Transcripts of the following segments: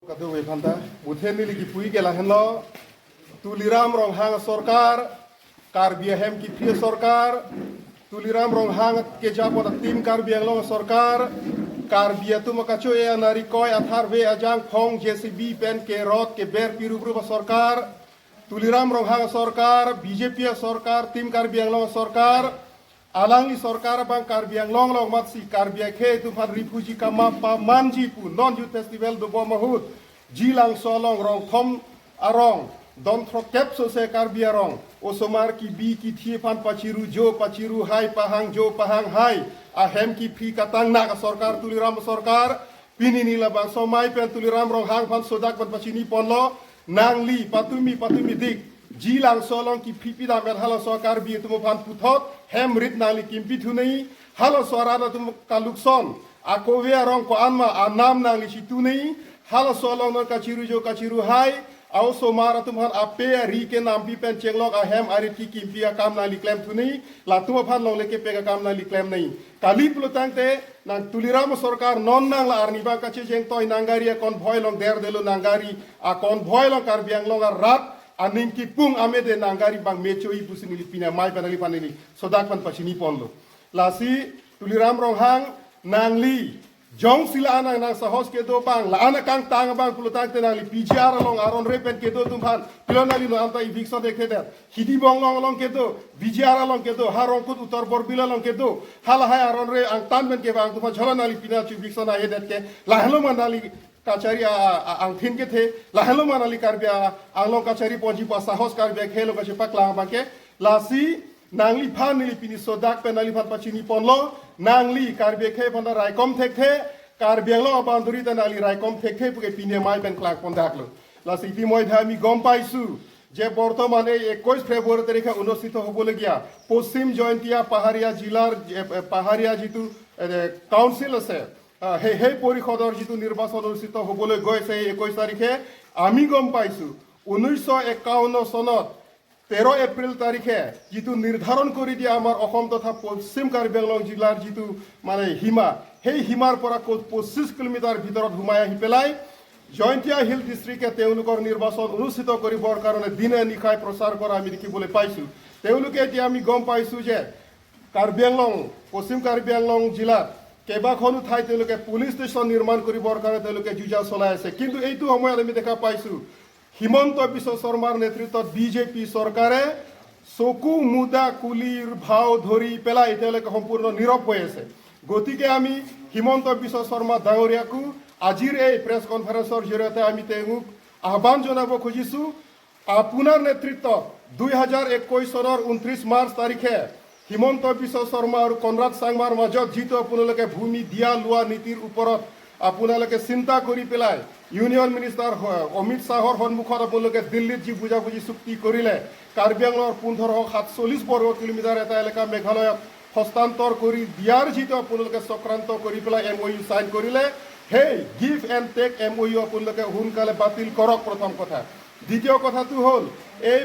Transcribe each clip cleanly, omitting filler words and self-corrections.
Kadu we phanta buthe nili ki pui ke lahenlo Tuliram Ronghang Sarkar Karbi hem ki phi Sarkar Tuliram Ronghang ke japo da tim Karbi Anglong Sarkar Karbi tu makacho e anari koi athar ve ajang phong JCB pen ke rot ke ber pirubru ba Sarkar Tuliram Ronghang Sarkar BJP Sarkar tim Karbi Anglong Sarkar Alangli Sarkar bang Karbi Anglong long mat si Karbi khe tu phan refugee kama pa manji pu non youth festival do bo mahut jilang solong rong thom arong don thro kep so se Karbi arong osomar ki bi ki thi phan pachiru jo pachiru hai pahang jo pahang hai a hem ki phi katang na ka Sarkar Tuliram Sarkar pini nila bang somai pen Tuliram rong hang phan sodak pan pachini ponlo nangli patumi patumi dik jilang solong ki phipi da mer halo sarkar bi tum phan puthot hem rit nangli kimpi thunei halo swarana tum kalukson akove arong ko anma anam nangli chitunei halo solong non kachiru jo kachiru hai aw somara tum han ape ri ke nam pi pen chenglok a hem ari ki kimpi a kam nangli klem thunei la tum phan long le ke pe ka kam nangli klem nei kali plutang te nang Tuliram Sarkar non nang la arni ba kache jeng toy nangari a convoy long der delo nangari a convoy long Karbi Anglong a rat aning ki pung amede nangari bang mecho i pusini pina mai panali panili sodak pan pachini ponlo lasi Tuliram Ronghang nangli jong sila anang nang sahos ke do bang la anak kang tang bang pulutang te nangli PGR long aron repen ke do tumhan pilonali no anta eviction dekhe der hidi bong long long ke do BGR long ke do harong kut uttar borbila long ke do hala hai aron re ang tan ben ke bang tumhan jholanali pina chu eviction ahe det ke lahelo manali কাছারি আংথিন কে the লাহেলো Manali কার্বিয়া Anglong কাছারি পঞ্জি পা সাহস কার্বিয়া খেলো কাছে পাকলা বাকে লাসি নাংলি ফা নিলি পিনি sodak penali phan pachini ponlo nangli Karbi khe phanda raikom thek the Karbi Anglong boundary ta nangli raikom thek the puke pine mai pen klak pon daklo lassi ইতিমধ্যে আমি গম পাইছো যে বৰ্তমান এই 21 ফেব্ৰুৱাৰী তাৰিখে অনুষ্ঠিত হ'বলগীয়া পশ্চিম জয়ন্তীয়া পাহাৰীয়া জিলাৰ পাহাৰীয়া যিটো কাউন্সিল আছে, সেই পৰিষদৰ যিটো নিৰ্বাচন অনুষ্ঠিত হ'বলৈ গৈছে এই 21 তাৰিখে, আমি গম পাইছোঁ 1951 চনত 13 এপ্ৰিল তাৰিখে যিটো নিৰ্ধাৰণ কৰি দিয়া আমাৰ অসম তথা পশ্চিম কাৰ্বি আংলং জিলাৰ যিটো মানে সীমা, সেই সীমাৰ পৰা 25 কিলোমিটাৰ ভিতৰত সোমাই আহি পেলাই জয়ন্তীয়া হিল ডিষ্ট্ৰিক্টে তেওঁলোকৰ নিৰ্বাচন অনুষ্ঠিত কৰিবৰ কাৰণে দিনে নিশাই প্ৰচাৰ কৰা আমি দেখিবলৈ পাইছোঁ। তেওঁলোকে এতিয়া আমি গম পাইছোঁ যে কাৰ্বি আংলং, পশ্চিম কাৰ্বি আংলং জিলাত কেইবাখনো ঠাইত তেওঁলোকে পুলিচ ষ্টেচন নিৰ্মাণ কৰিবৰ কাৰণে তেওঁলোকে যুঁজা চলাই আছে। কিন্তু এইটো সময়ত আমি দেখা পাইছোঁ হিমন্ত বিশ্ব শৰ্মাৰ নেতৃত্বত বিজেপি চৰকাৰে চকু মুদা কুলিৰ ভাও ধৰি পেলাই তেওঁলোকে সম্পূৰ্ণ নীৰৱ হৈ আছে। গতিকে আমি হিমন্ত বিশ্ব শৰ্মা ডাঙৰীয়াকো আজিৰ এই প্ৰেছ কনফাৰেন্সৰ জৰিয়তে আমি তেওঁক আহ্বান জনাব খুজিছোঁ, আপোনাৰ নেতৃত্বত 2021 চনৰ 29 মাৰ্চ তাৰিখে হিমন্ত বিশ্ব শৰ্মা আৰু কনৰাড চাংমাৰ মাজত যিটো আপোনালোকে ভূমি দিয়া লোৱা নীতিৰ ওপৰত আপোনালোকে চিন্তা কৰি পেলাই ইউনিয়ন মিনিষ্টাৰ অমিত শ্বাহৰ সন্মুখত আপোনালোকে দিল্লীত যি বুজাবুজি চুক্তি কৰিলে, কাৰ্বি আংলঙৰ 1547 বৰ্গ কিলোমিটাৰ এটা এলেকা মেঘালয়ক হস্তান্তৰ কৰি দিয়াৰ যিটো আপোনালোকে চক্ৰান্ত কৰি পেলাই এম অ' ইউ চাইন কৰিলে, সেই give and take M O' U আপোনালোকে সোনকালে বাতিল কৰক, প্ৰথম কথা। দ্বিতীয় কথাটো হ'ল, এই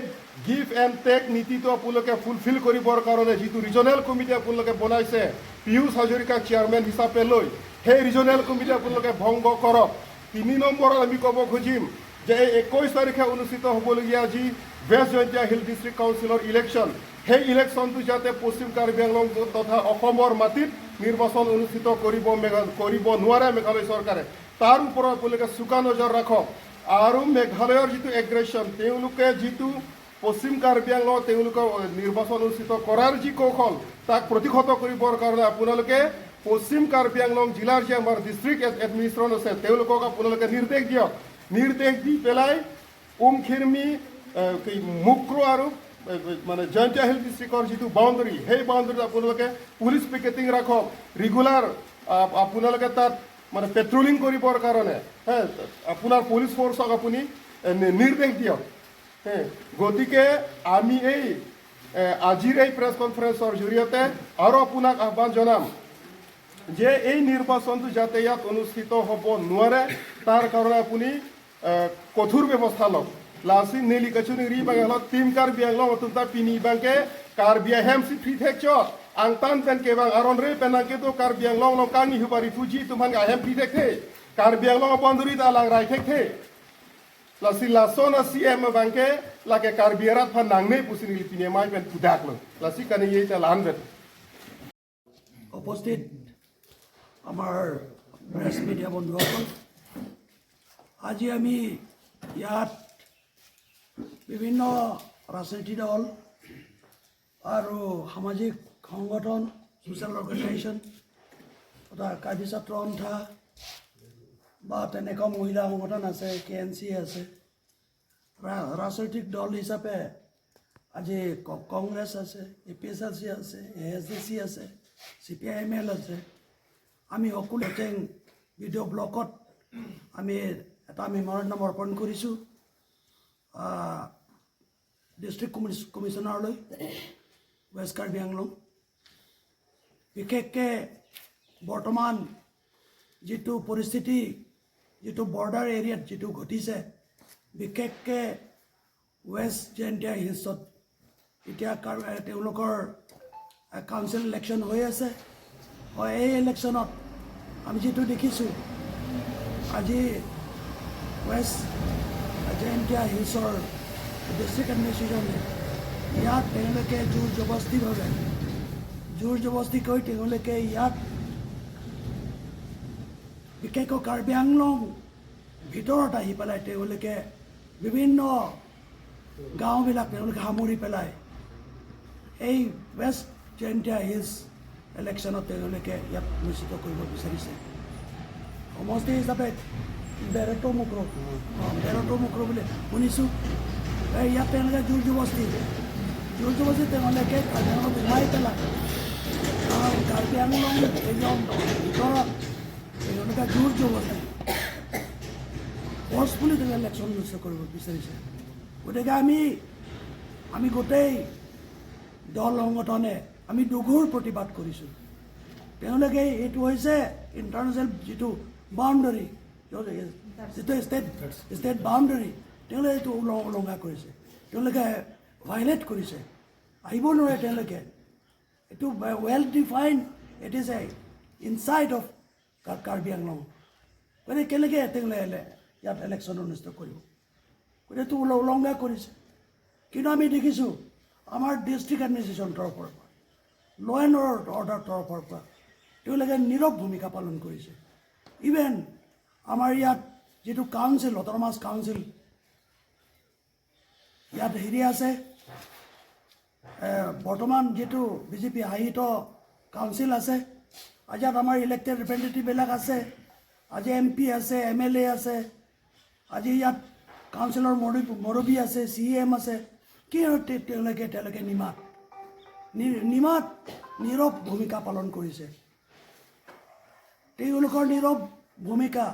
গিভ এণ্ড টেক নীতিটো আপোনালোকে ফুলফিল কৰিবৰ কাৰণে যিটো ৰিজনেল কমিটি আপোনালোকে বনাইছে পীয়ুষ হাজৰিকাক চেয়াৰমেন হিচাপে লৈ, সেই ৰিজনেল কমিটি আপোনালোকে ভংগ কৰক। তিনি নম্বৰত আমি ক'ব খুজিম যে এই 21 তাৰিখে অনুষ্ঠিত হ'বলগীয়া যি ৱেষ্ট জয়ন্তীয়া হিল ডিষ্ট্ৰিক্ট কাউন্সিলৰ ইলেকশ্যন, সেই ইলেকশ্যনটো যাতে পশ্চিম কাৰ্বি আংলং তথা অসমৰ মাটিত নিৰ্বাচন অনুষ্ঠিত কৰিব নোৱাৰে মেঘালয় চৰকাৰে, তাৰ ওপৰত আপোনালোকে চোকা নজৰ ৰাখক। আৰু মেঘালয়ৰ যিটো এগ্ৰেশ্যন, তেওঁলোকে যিটো পশ্চিম কাৰ্বি আংলঙত তেওঁলোকৰ নিৰ্বাচন অনুষ্ঠিত কৰাৰ যি কৌশল, তাক প্ৰতিহত কৰিবৰ কাৰণে আপোনালোকে পশ্চিম কাৰ্বি আংলং জিলাৰ যি আমাৰ ডিষ্ট্ৰিক্ট এডমিনিষ্ট্ৰেশ্যন আছে, তেওঁলোকক আপোনালোকে নিৰ্দেশ দিয়ক। নিৰ্দেশ দি পেলাই উমখিৰমি, কি মুক্ৰ আৰু মানে জয়ন্তীয়া হিল ডিষ্ট্ৰিক্টৰ যিটো বাউণ্ডেৰী, সেই বাউণ্ডেৰীত আপোনালোকে পুলিচ পিকেটিং ৰাখক ৰেগুলাৰ। আপোনালোকে তাত মানে পেট্ৰলিং কৰিবৰ কাৰণে হে আপোনাৰ পুলিচ ফ'ৰ্চক আপুনি নিৰ্দেশ দিয়ক হে। গতিকে আমি এই আজিৰ এই প্ৰেছ কনফাৰেন্সৰ জৰিয়তে আৰু আপোনাক আহ্বান জনাম যে এই নিৰ্বাচনটো যাতে ইয়াত অনুষ্ঠিত হ'ব নোৱাৰে, তাৰ কাৰণে আপুনি কঠোৰ ব্যৱস্থা লওক। Lassi Nellie kachuni ri bang lo tim Karbi Anglong tum ta pini bangke Karbi hem si phi thek cho ang tan pen ke bang aron re penang ke to Karbi Anglong lo kang ni huba refugee tum han ga hem phi thek the. Karbi Anglong boundary ta lang rai thek the la si la sona CM bangke la ke Karbi rat phan nang ne pusini lipine mai pen pudak lo la si kane ye ta lan vet. উপস্থিত আমাৰ press media বন্ধুসকল, আজি আমি ইয়াত বিভিন্ন ৰাজনীতি দল আৰু সামাজিক সংগঠন, ছ'চিয়েল অৰ্গেনাইজেশ্যন তথা কাৰ্বি ছাত্ৰ সন্থা বা তেনেকুৱা মহিলা সংগঠন আছে, কেএনচি আছে, ৰাজনৈতিক দল হিচাপে আজি কংগ্ৰেছ আছে, এপিএছএলচি আছে, এএছডিচি আছে, চিপিআইএমএল আছে। আমি সকলোৱে চেং বিডিঅ' ব্লকত আমি এটা মেমৰেণ্ডাম অৰ্পণ কৰিছোঁ ডিষ্ট্ৰিক্ট কমিশ্যনাৰলৈ, ৱেষ্ট কাৰ্বি আংলং। বিশেষকৈ বৰ্তমান যিটো পৰিস্থিতি, যিটো বৰ্ডাৰ এৰিয়াত যিটো ঘটিছে, বিশেষকৈ ৱেষ্ট জয়ন্তীয়া হিলছত এতিয়া তেওঁলোকৰ কাউন্সিল ইলেকশ্যন হৈ আছে। হয়, এই ইলেকশ্যনত আমি যিটো দেখিছোঁ, আজি ৱেষ্ট জয়ন্তীয়া হিলছৰ ডিষ্ট্ৰিক্ট এডমিনিষ্ট্ৰেশ্যনে ইয়াত তেওঁলোকে জোৰ জবস্তিভাৱে, জোৰ জবস্তি কৰি তেওঁলোকে ইয়াত বিশেষকৈ কাৰ্বি আংলং ভিতৰত আহি পেলাই তেওঁলোকে বিভিন্ন গাঁওবিলাক তেওঁলোকে সামৰি পেলাই এই ৱেষ্ট জয়ন্তীয়া হিলছ ইলেকশ্যনত তেওঁলোকে ইয়াত অনুষ্ঠিত কৰিব বিচাৰিছে। সমষ্টি হিচাপে বেৰতো মুক্ৰ, অঁ, বেৰতো মুক্ৰ বুলি শুনিছোঁ। এই ইয়াত তেওঁলোকে জোৰ জবস্তি তেওঁলোকে কাৰ্বি আংলং সোমাই পেলাই, কাৰণ কাৰ্বি আংলং এইজন ভিতৰত তেওঁলোকে জোৰ জবস্তি, ফ'ৰ্চফুলি তেওঁলোকে ইলেকশ্যন অনুষ্ঠিত কৰিব বিচাৰিছে। গতিকে আমি গোটেই দল সংগঠনে আমি দুঘোৰ প্ৰতিবাদ কৰিছোঁ। তেওঁলোকে এইটো হৈছে ইণ্টাৰনেশ্যনেল যিটো বাউণ্ডাৰী, যিটো ষ্টেট বাউণ্ডাৰী, তেওঁলোকে এইটো উলংঘা কৰিছে, তেওঁলোকে ভাইলেট কৰিছে। আহিব নোৱাৰে তেওঁলোকে। এইটো well define, it is a inside of Karbi Anglong. গতিকে কেনেকৈ তেওঁলোকে ইয়াত ইলেকশ্যন অনুষ্ঠিত কৰিব? গতিকে এইটো উলংঘা কৰিছে। কিন্তু আমি দেখিছোঁ আমাৰ ডিষ্ট্ৰিক্ট এডমিনিষ্ট্ৰেশ্যন তৰফৰ পৰা, ল' এণ্ড অৰ্ডাৰ তৰফৰ পৰা তেওঁলোকে নীৰৱ ভূমিকা পালন কৰিছে। ইভেন আমাৰ ইয়াত যিটো কাউন্সিল, অট'নমাছ কাউন্সিল ইয়াত হেৰি আছে, বৰ্তমান যিটো বিজেপি শাসিত কাউন্সিল আছে, আজি ইয়াত আমাৰ ইলেক্টেড ৰিপ্ৰেজেণ্টেটিভবিলাক আছে, আজি এমপি আছে, এমএলএ আছে, আজি ইয়াত কাউন্সিলৰ মুৰব্বী আছে, চিএম আছে। কি তেওঁলোকে নিমাত নীৰৱ ভূমিকা পালন কৰিছে। তেওঁলোকৰ নীৰৱ ভূমিকা,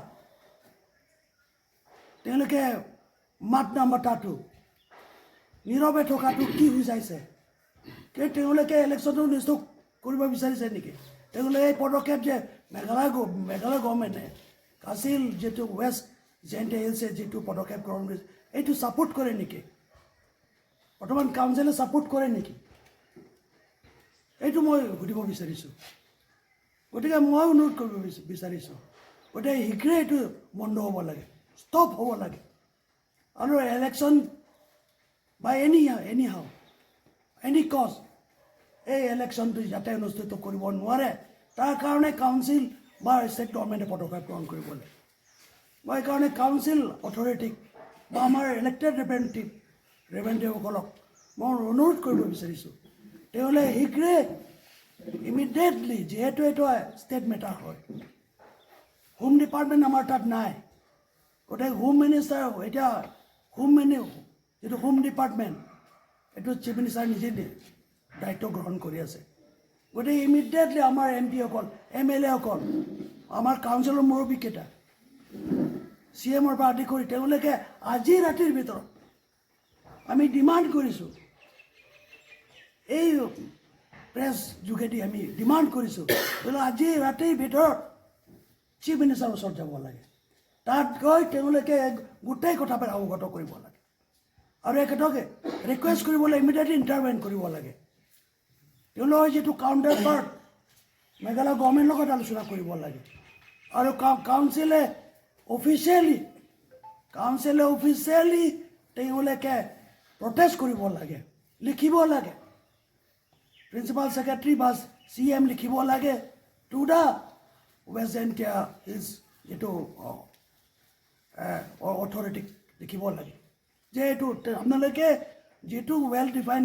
তেওঁলোকে মাত নামাতাটো, নীৰৱে থকাটো কি বুজাইছে? কি তেওঁলোকে ইলেকশ্যনটো অনুষ্ঠিত কৰিব বিচাৰিছে নেকি? তেওঁলোকে এই পদক্ষেপ যে মেঘালয় গভৰ্ণমেণ্টে কাচিল যিটো ৱেষ্ট জয়ন্তীয়া হিলছে যিটো পদক্ষেপ গ্ৰহণ কৰিছে, এইটো ছাপোৰ্ট কৰে নেকি? বৰ্তমান কাউন্সিলে ছাপোৰ্ট কৰে নেকি? এইটো মই সুধিব বিচাৰিছোঁ। গতিকে মই অনুৰোধ কৰিব বিচাৰিছোঁ, গতিকে শীঘ্ৰে এইটো বন্ধ হ'ব লাগে, ষ্টপ হ'ব লাগে আৰু election by any how, any cost এই ইলেকশ্যনটো যাতে অনুষ্ঠিত কৰিব নোৱাৰে, তাৰ কাৰণে কাউন্সিল বা ষ্টেট গভৰ্ণমেণ্টে পদক্ষেপ গ্ৰহণ কৰিব লাগে। মই সেইকাৰণে কাউন্সিল অথৰিটিক বা আমাৰ ইলেক্টেড ৰিপ্ৰেজেণ্টেটিভসকলক মই অনুৰোধ কৰিব বিচাৰিছোঁ, তেওঁলোকে শীঘ্ৰে, ইমিডিয়েটলি, যিহেতু এইটো ষ্টেট মেটাৰ হয়, হোম ডিপাৰ্টমেণ্ট আমাৰ তাত নাই, গতিকে হোম মিনিষ্টাৰ এতিয়া হোম মিনি যিটো হোম ডিপাৰ্টমেণ্ট, এইটো চিফ মিনিষ্টাৰ নিজে দায়িত্ব গ্ৰহণ কৰি আছে। গতিকে ইমিডিয়েটলি আমাৰ এমপিসকল, এমএলএসকল, আমাৰ কাউন্সিলৰ মুৰব্বীকেইটা, চিএমৰ পৰা আদি কৰি তেওঁলোকে আজি ৰাতিৰ ভিতৰত আমি ডিমাণ্ড কৰিছোঁ, এই প্ৰেছ যোগেদি আমি ডিমাণ্ড কৰিছোঁ, তেওঁলোকে আজি ৰাতিৰ ভিতৰত চিফ মিনিষ্টাৰৰ ওচৰত যাব লাগে। তাত গৈ তেওঁলোকে গোটেই কথাবিলাক অৱগত কৰিব লাগে আৰু এখেতক ৰিকুৱেষ্ট কৰিবলৈ ইমিডিয়েটলি ইণ্টাৰভেন কৰিব লাগে। তেওঁলোকৰ যিটো কাউণ্টাৰ পাৰ্ট মেঘালয় গভৰ্ণমেণ্টৰ লগত আলোচনা কৰিব লাগে আৰু কাউন্সিলে অফিচিয়েলি কাউন্সিলে অফিচিয়েলি তেওঁলোকে প্ৰটেষ্ট কৰিব লাগে, লিখিব লাগে, প্ৰিন্সিপাল ছেক্ৰেটাৰী বা চি এম লিখিব লাগে to the West Jaintia Hills যিটো অথৰিটিক লিখিব লাগে যে এইটো আপোনালোকে যিটো ৱেল ডিফাইন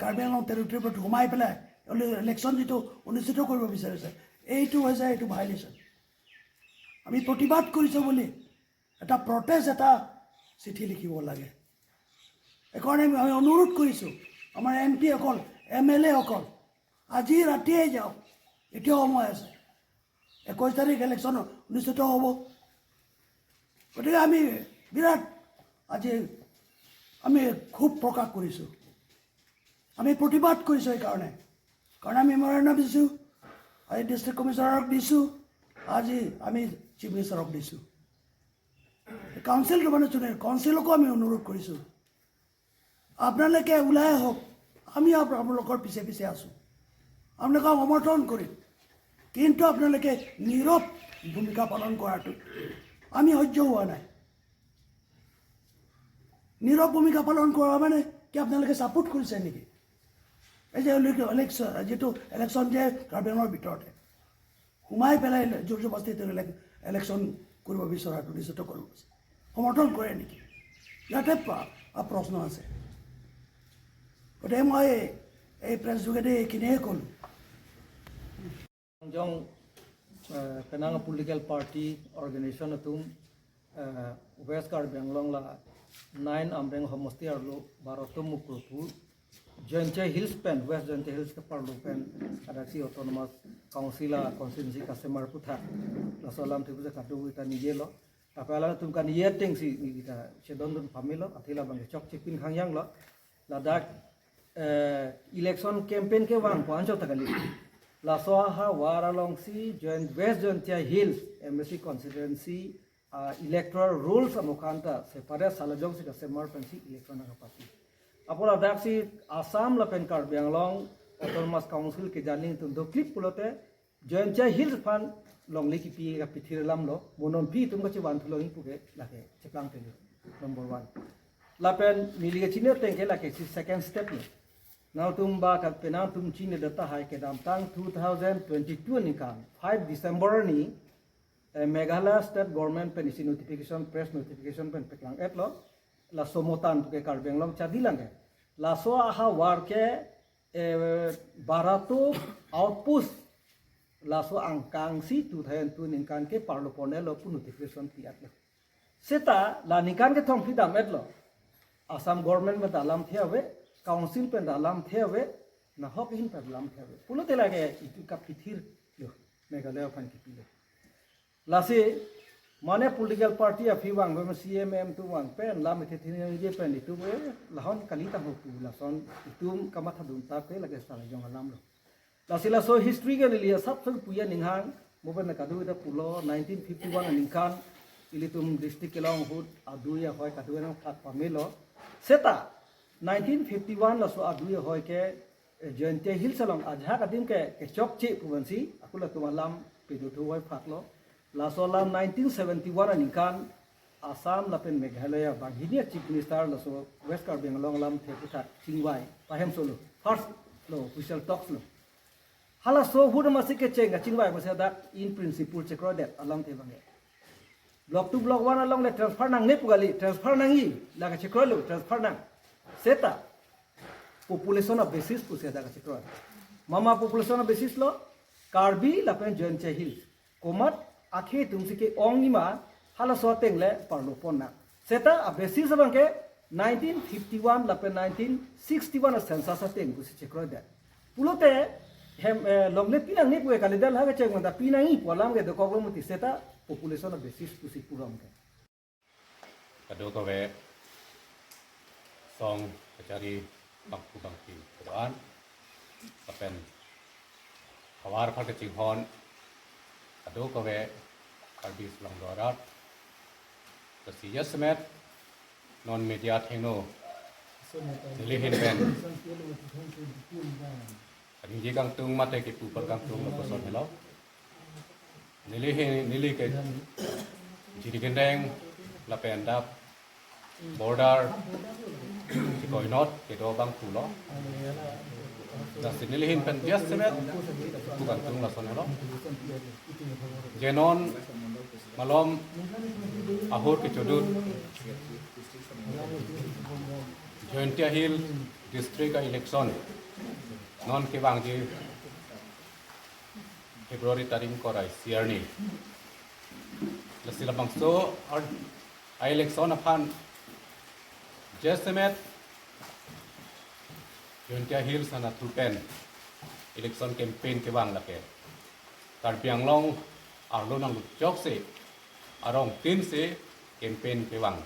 কাৰ্বি আংলং টেৰিটৰীৰ ওপৰত সোমাই পেলাই ইলেকশ্যন যিটো অনুষ্ঠিত কৰিব বিচাৰিছে, এইটো হৈছে এইটো ভাইলেশ্যন। আমি প্ৰতিবাদ কৰিছোঁ বুলি এটা প্ৰটেষ্ট এটা চিঠি লিখিব লাগে। সেইকাৰণে আমি অনুৰোধ কৰিছোঁ আমাৰ এম পিসকল, এম এল এসকল, আজি ৰাতিয়ে যাওক। এতিয়াও সময় আছে। 21 তাৰিখ ইলেকশ্যন অনুষ্ঠিত হ'ব। গতিকে আমি বিৰাট আজি আমি ক্ষোভ প্ৰকাশ কৰিছোঁ, আমি প্ৰতিবাদ কৰিছোঁ। সেইকাৰণে কাৰণ আমি মেমৰেণ্ডাম দিছোঁ, আজি ডিষ্ট্ৰিক্ট কমিশ্যনাৰক দিছোঁ, আজি আমি চিফ মিনিষ্টাৰক দিছোঁ। কাউন্সিলটো মানে চুনে কাউন্সিলকো আমি অনুৰোধ কৰিছোঁ, আপোনালোকে ওলাই আহক। আমি আপোনালোকৰ পিছে পিছে আছোঁ, আপোনালোকক সমৰ্থন কৰিম। কিন্তু আপোনালোকে নীৰৱ ভূমিকা পালন কৰাটো আমি সহ্য হোৱা নাই। নীৰৱ ভূমিকা পালন কৰা মানে কি আপোনালোকে ছাপোৰ্ট কৰিছে নেকি? এই যে ইলেকশ্যন যিটো ইলেকশ্যন যে কাৰ্বি আংলঙৰ ভিতৰতে সোমাই পেলাই জোৰ জবস্তি ইলেকশ্যন কৰিব বিচৰাটো, নিশ্চিত কৰিব বিচাৰে, সমৰ্থন কৰে নেকি? ইয়াতে প্ৰশ্ন আছে। গতিকে মই এই প্ৰেছ যোগেদি এইখিনিয়ে ক'লোঁ। Jong penang political party organization atum West Karbi Anglong la nine amreng homosti arlo barotum mukrupu Jaintia Hills pen West Jaintia Hills ke parlo pen adaksi autonomous council la constituency customer putha la solam thibu kadu ita nije lo tapala tum kan ye teng si ita chedon dun pamilo athila bang chok chipin khangyang lo Ladakh election campaign ke wang pancho takali Lasoaha Waralong si Joint West Jaintia Hills MAC constituency electoral rules amukanta separe salajong si kasemar pensi election party. Apola dak si Assam la pen Karbi Anglong Autonomous Council ke jaling tum do clip pulote Jaintia Hills fan longli ki pi ka pithir lam lo monon pi tum ka chi wan thulong puke lake cheplang telu number 1. Lapen milige chine tengke lake si second step ni. Now tum ba ka penang tum chine data hai ke dam tang 2022 ni kan 5 December ni Meghalaya state government pen isi notification, press notification pen peklang et lo la somotan ke Karbi Anglong chadi langge la so aha war ke barato outpost la so angkang si 2002 ningkan ke parlo pone lo pu notification piat lo seta la ningkan ke thong phidam et lo Assam government me dalam thiawe, council pen dalam thiawe na hok hin pe dalam thiawe pulo te lage itu ka pithir yo Meghalaya phan ki pilo lasi mane political party a phi wang ba CMM tu wang pen la me the thin je pen itu we lahon kali ta ho pu la son itu kama tha dun ta pe lage sa jong alam lo lasi la so history ke liya sab sab puya ninghang mo ben ka du da pulo 1951 ningkan ilitum district kelong hut aduya hoy kaduya nang thak pamelo seta 1951 la so aduya hoy ke Jaintia Hills along ajha kadim ke ke chok chi pubansi akula tumalam pidu tu hoy phatlo la so lam 1971 ningkan Assam lapen Meghalaya banghinia chief minister la so West Karbi Anglong lam theputha chingwai pahem solo first lo official talks lo hala so hur masi ke chenga chingwai ko da in principle chekro det alam the bange block 2 block 1 along le transfer nang ne pugali transfer nangi la ka chekro lo transfer nang seta population of basis puse da ka chekro mama population of basis lo Karbi lapen Jaintia Hills komat akhe tumsi ke ong nima hala so tengle parlo ponna seta a basis bangke 1951 lapen 1961 census ateng pusi chekro da pulote hem longle pinang ni pue kalidal ha cheng manda pinangi polam ge de koglo muti seta population of basis pusi puram ke. Kado kawe song kachari bangku bangki Quran kapen khawar phar ke chinghon kado kawe karbi sulang dorat kasi yasmet non media thengno nili hin pen ani je kang tung mate ke pu par kang tung lo koson helo nili hin nili ke. Jirigendeng lapen dap border Chikoinot kedo bang pulo da sinilihin pen bias semet bukan tung la sonelo jenon malom ahur ke chodut Jaintia Hill district election non ke bang ji February taring korai siarni lasila bangso ar election aphan jesemet Jaintia Hills ana thupen election campaign ke bang lake Karbi Anglong arlo nang jok se arong tin se campaign ke bang